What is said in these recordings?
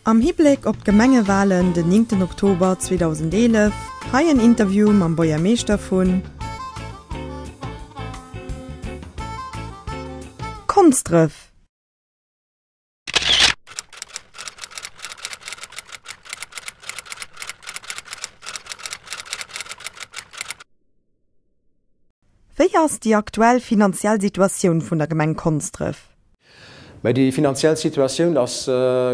Am Hibléck op d'Gemengewalen den 9 Oktober 2011, hei en Interview mam Buergermeeschter vun Konsdref. Wéi ass déi aktuell finanziell Situatioun vun der Gemeng Konsdref? Mä déi finanziell Situatioun ass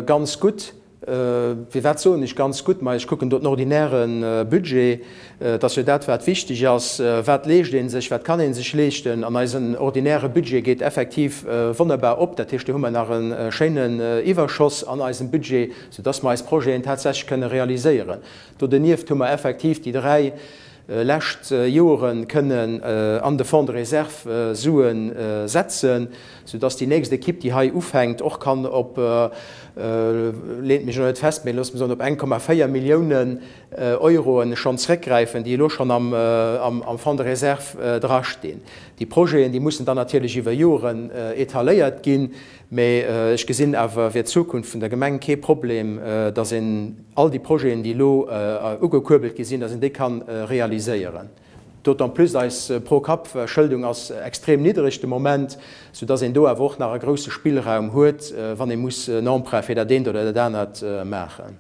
ganz gutt. Firwat soen ech ganz gutt? Ma ech kucken do den ordinäre Budget. Et ass jo dat, wat wichteg ass. Wat leescht ee sech, wat kann ee sech leeschten? An eisen ordinäre Budget geet effektiv wonnerbar op. Dat heescht, do hu mer nach e schéinen Iwwerschoss an eisem Budget, soudass mer eis Projeten tatsächlech kënne realiséieren. Do donieft hu mer effektiv déi 3 lescht Joren kënnen an de Fonds de réserve Sue setzen, soudass déi nächst Equipe, déi hei ufänkt, och kann op, leent mech elo net fest, mee loosse mer soen op 1,4 Milliounen Euroen schonn zréckgräifen, déi elo schonn am Fonds de réserve drastinn. Déi Projeten, déi mussen dann natierlech iwwer Joren etaléiert ginn, Mee ech gesinn awer fir d'Zukunft vun der Gemeng kee Problem, dass een all déi Projeten, déi elo ugekuerbelt gi sinn, dass een déi ka realiséieren. D'autant plus eis Pro-Kapp-Verschëldung ass extrem niddreg de Moment, soudass een do awer och nach e grouse Spillraum huet, wann ee muss en Emprunt fir dat eent oder dat anert maachen.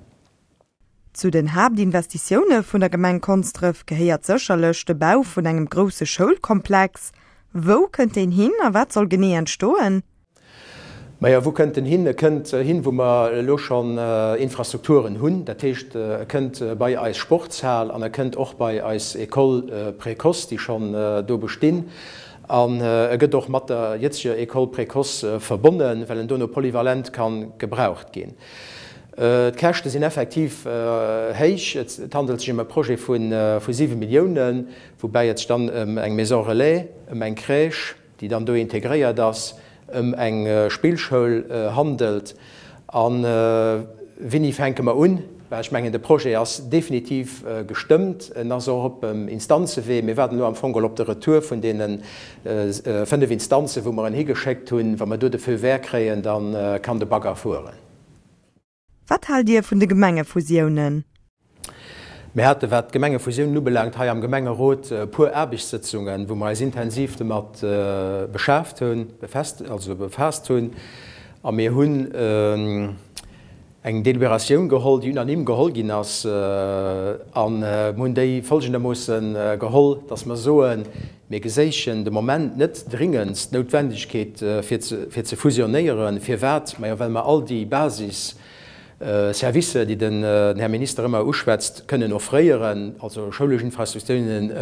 Zu den Haaptinvestitioune vun der Gemeng Konsdref gehéiert sécherlech de Bau vun engem grousse Schoulkomplex. Wou kënnt deen hin a wat soll genee entstoen? Majo, wou kënnt en hin? E kënnt hin, wou mer elo schonn Infrastrukturen hunn. Dat heescht, e kënnt bei eis Sportshal an e kënnt och bei eis École précoce, déi schonn do bestinn. An e gëtt och mat der jëtzeger École précoce verbonnen, well en dono polyvalent ka gebraucht ginn. D'Käschte sinn effektiv héich. Et handelt sech ëm e Projet vu 7 Milliounen, woubäi et sech dann ëm eng Maison relais, ëm eng Crèche, déi dann do integréiert ass, ëm eng Spillschoul handelt. A wéini fänke mer un? Well ech mengen, de Projet ass definitiv gestëmmt. En ass och op dem Instanzewee. Mir waarden elo am Fong geholl op de Retour vun deene 5 Instanzen, wou mer en higeschéckt hunn. Wa mer do de Feu vert kréien, da kann de Bagger fueren. Wat haalt Dir vun de Gemengefusiounen? Mir hate wat d'Gemengefusiounen ubelaangt hei am Gemengerot e puer Aarbechtssëtzungen, wou mer eis intensiv domat beschaaft hunn, also befaasst hunn. A mir hunn eng Deliberatioun geholl, déi unanime geholl ginn ass. A mir hunn déi folgendermoosse geholl, dass mer soen, Mir geséichen de Moment net dringendst d'Noutwendegkeet fir ze fusionéieren. Firwat? Majo well mer all déi Basisservicer, déi den Här Minister ëmmer uschwätzt, kënnen offréieren, also schoulesch Infrastrukturen,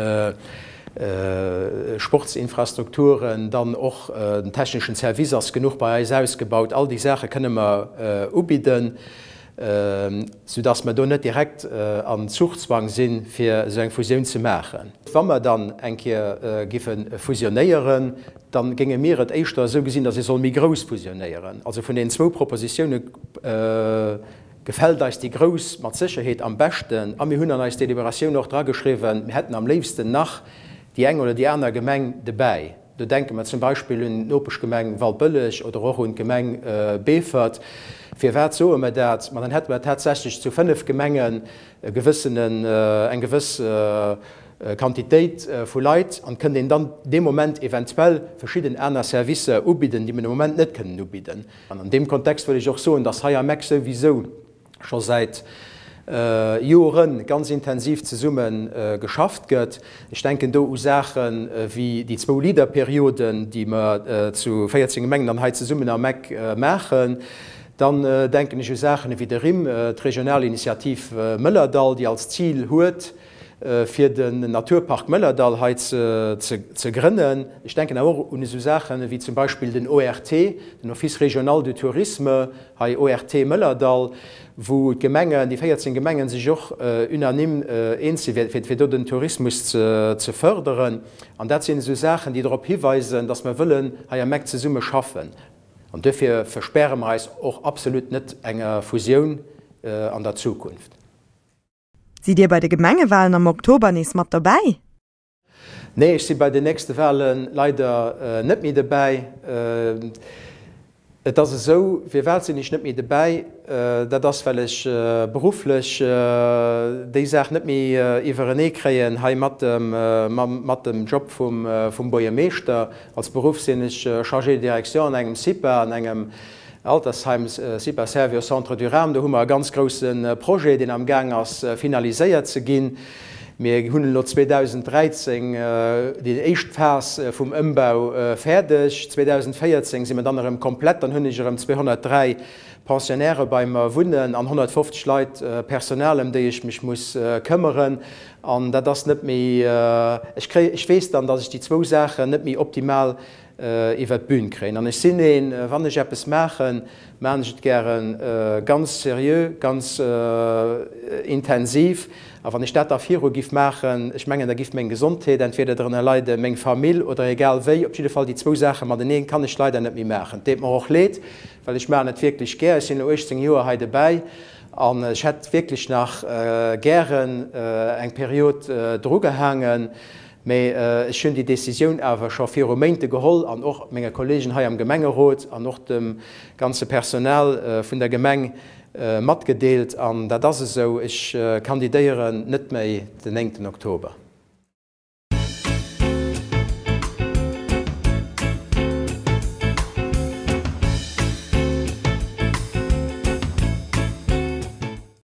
Sportsinfrastrukturen, dann och den techneschen Service ass genuch bei eis ausgebaut. All déi Saache kënne mer ubidden. Soudass mer do net direkt an Zuchzwang sinn, fir esou eng Fusioun ze maachen. Wa mer dann eng Kéier giffe fusionéieren, da géinge mir et éischter esou gesinn, dass ee soll méi grouss fusionéieren. Also vun deenen zwou Propositioune gefält eis déi grouss mat Sécherheet am beschten. A mir hunn an eis Deliberatioun och drageschriwwen, mir hätten am léifsten nach déi eng oder déi aner Gemeng debäi. Do denke mer zum Beispill un d'Nopeschgemeng Waldbëlleg oder och un d'Gemeng Beefort. Firwat soe mer dat? Ma dann hätte mer tatsächlech zu 5 Gemengen e gewëssenen, eng gewëss Quantitéit vu Leit an kënnt een dann dee Moment eventuell verschidden aner Servicer ubidden, déi mer de Moment net kënnen ubidden. An an deem Kontext wëll ech och soen, dass hei am Eck souwisou scho säit Jore ganz intensiv zesumme geschafft gëtt. Ech denken do u Saache wéi déi zwou Leader-Perioden, déi mer zu 14 Gemengen dann hei zesummen am Eck maachen. Dann denken ech u Saachen ewéi de RIM, d'Regional Initiativ Mëllerdall, déi als Zil huet, fir den Naturpark Mëllerdall hei ze grënnen. Ech denken awer och un esou Saachen ewéi zum Beispill den ORT, den Office régional du tourisme, hei ORT Mëllerdall, wou d'Gemengen, déi 14 Gemengen sech och unanime eens si fir do den Tourismus ze fërderen. An dat sinn esou Saachen, déi drop hiweisen, dass mer wëllen hei am Eck zesumme schaffen. An duerfir verspäre mer eis och absolut net enger Fusioun an der Zukunft. Sidd Dir bei de Gemengewalen am Oktober nees mat dobäi? Nee, ech si bei den nächste Wale leider net méi dobäi. Et ass esou, firwat sinn ech net méi dobäi? Dat ass, well ech berufflech déi Saach net méi iwwerenee kréien hei mat dem, mat dem Job vum, vum Buergermeeschter. Als Beruff sinn ech Chargé de direction an engem CIPA, an engem Altersheim, CIPA Servior Centre du Rham. Do hu mer e ganz grousse Projet, deen am Gaang ass finaliséiert ze ginn. Mir hunn elo 2013 déi éischt Phas vum Ëmbau fäerdeg. 2014 si mer dann erëm komplett. Dann hunn ech erëm 203 Pensionnairë bei mer wunnen an 150 Leit Personal, ëm déi ech mech muss këmmeren. An dat ass net méi, ech kréie, ech weess dann, datt ech déi zwou Saachen net méi optimal iwwert d'Bün kréien. An ech sinn een, wann ech eppes maachen, maachen ech et gäre ganz seriö, ganz intensiv. A wann ech dat da viru giff maachen, ech mengen, da giff meng Gesondheet entweder drënner leiden, meng Famill oder egal wéi. Op jidde Fall déi zwou Saache mateneen kann ech leider net méi maachen. Et deet mer och leed, well ech maachen et wierklech gär. Ech sinn elo 18 Joer hei dobäi an ech hätt wierklech nach gären eng Period drugehaangen. Mee ech hunn déi Décisioun awer scho viru Méinte geholl an och menge Kollegen hei am Gemengerot an och dem ganze Personal vun der Gemeng matgedeelt. An dat ass esou, ech kandidéieren net méi den néngten Oktober.